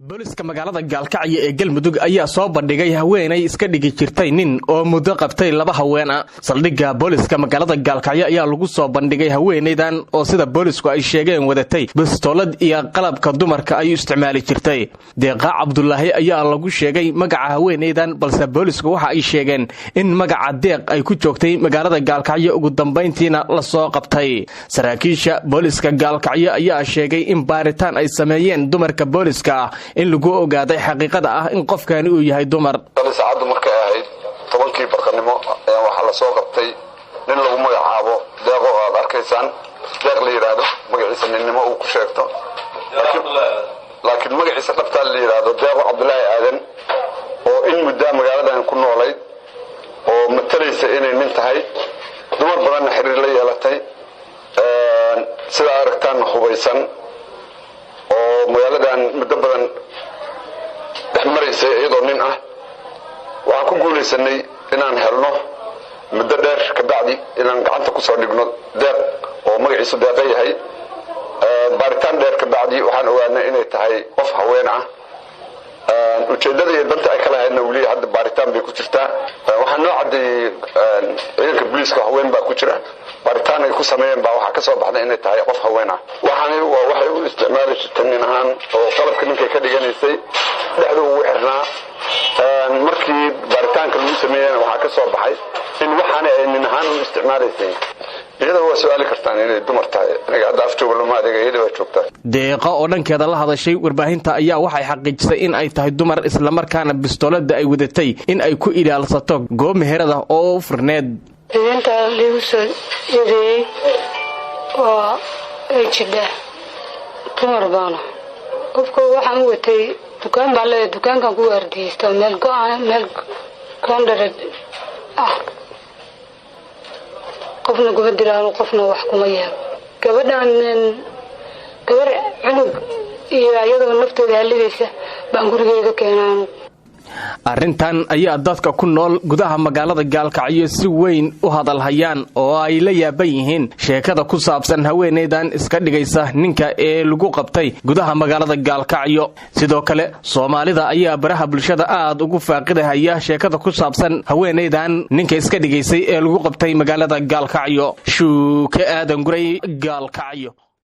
Booliska magaalada Gaalkacyo ee Galmudug ayaa soo bandhigay haweenay iska dhigi jirtay nin oo muddo qabtay laba haween ah. Saldhigga booliska magaalada Gaalkacyo ayaa lagu soo bandhigay haweenaydan oo sida boolisku ay sheegeen wadatay bistoolad iyo qalabka dumarka ay u isticmaali jirtay. Deeqa Cabdulaahi ayaa lagu sheegay magaca haweenaydan, balse boolisku waxa ay sheegeen in magaca Deeq ay ku joogtay magaalada Gaalkacyo, ugu dambayntiina lasoo qabtay. Saraakiisha booliska Gaalkacyo ayaa sheegay in baaritaan ay sameeyeen dumarka booliska ah in lagu ogaaday xaqiiqada ah in qofkani uu yahay dumar. Saacaddu markay ahayd 10-kii barqanimo ayaa waxaa la soo qabtay nin lagu magacaabo Deeqo oo aad arkaysaan, Deeq la yidhaahdo, magaciisa ninnimo uu ku sheegto, laakiin magaciisa dhabtaa la yidhaahdo Deeqo Cabdulaahi Aadan, oo in muddaa magaaladan ku noolayd oo matalaysa inay nin tahay, dumar badanna xiriir la yeelatay, sidaa aragtaanna hubaysan, oo magaaladan muddo badan dhex maraysay iyadoo nin ah. Waxaan ku guulaysanay inaan helno muddo dheer kabacdi inaan gacanta kusoo dhigno Deeq oo magaciisu Deeqa yahay. Baaritaan dheer kabacdi waxaan ogaanay inay tahay qof haween ah. Ujeeddada iyo danta ay ka lahaydna weli hadda baaritaan bay ku jirtaa. Waxaa noo caddeeyey ciidanka booliiska haween baa ku jira. Baaritaan ay ku sameeyeen baa waxaa ka soo baxday inay tahay qof haween ah. Waxaani waa waxay u isticmaali jirtay nin ahaan oo qalabka ninkay ka dhiganaysay, dhexda ugu xirnaa. Markii baaritaanka lagu sameeyena waxaa ka soo baxay in waxaani ay nin ahaan u isticmaalaysay. Iyada waa su-aali kartaan inay dumar tahay. Aniga hadda afjooga lama adeega, iyada waa joogtaa. Deeqa oo dhankeeda la hadashay warbaahinta ayaa waxay xaqiijisay in ay tahay dumar, islamarkaana bistoolada ay wadatay in ay ku ilaalsato goob meherada oo u furneed. Eedeyntaa liigu soo eedeeyey waa ay jidhaa, dumar baana. Qofka waxaan u watay, dukaan baan leeyahay, dukaankan ku waardiyeysta meel go-an, meel koondhareed ah. Qofna kuma dilaano, qofna wax kuma yeelo. Gabadhan gabar cunug iyo iyadoo naftooda halligaysa baan gurigeyga keenaan. Arrintan ayaa dadka ku nool gudaha magaalada Gaalkacyo si weyn u hadalhayaan oo ay la yaaban yihiin sheekada ku saabsan haweenaydan iska dhigaysa ninka ee lagu qabtay gudaha magaalada Gaalkacyo. Sidoo kale Soomaalida ayaa baraha bulshada aad ugu faaqidahaya sheekada ku saabsan haweenaydan ninka iska dhigaysay ee lagu qabtay magaalada Gaalkacyo. Shuuke Aadan Guray, Gaalkacyo.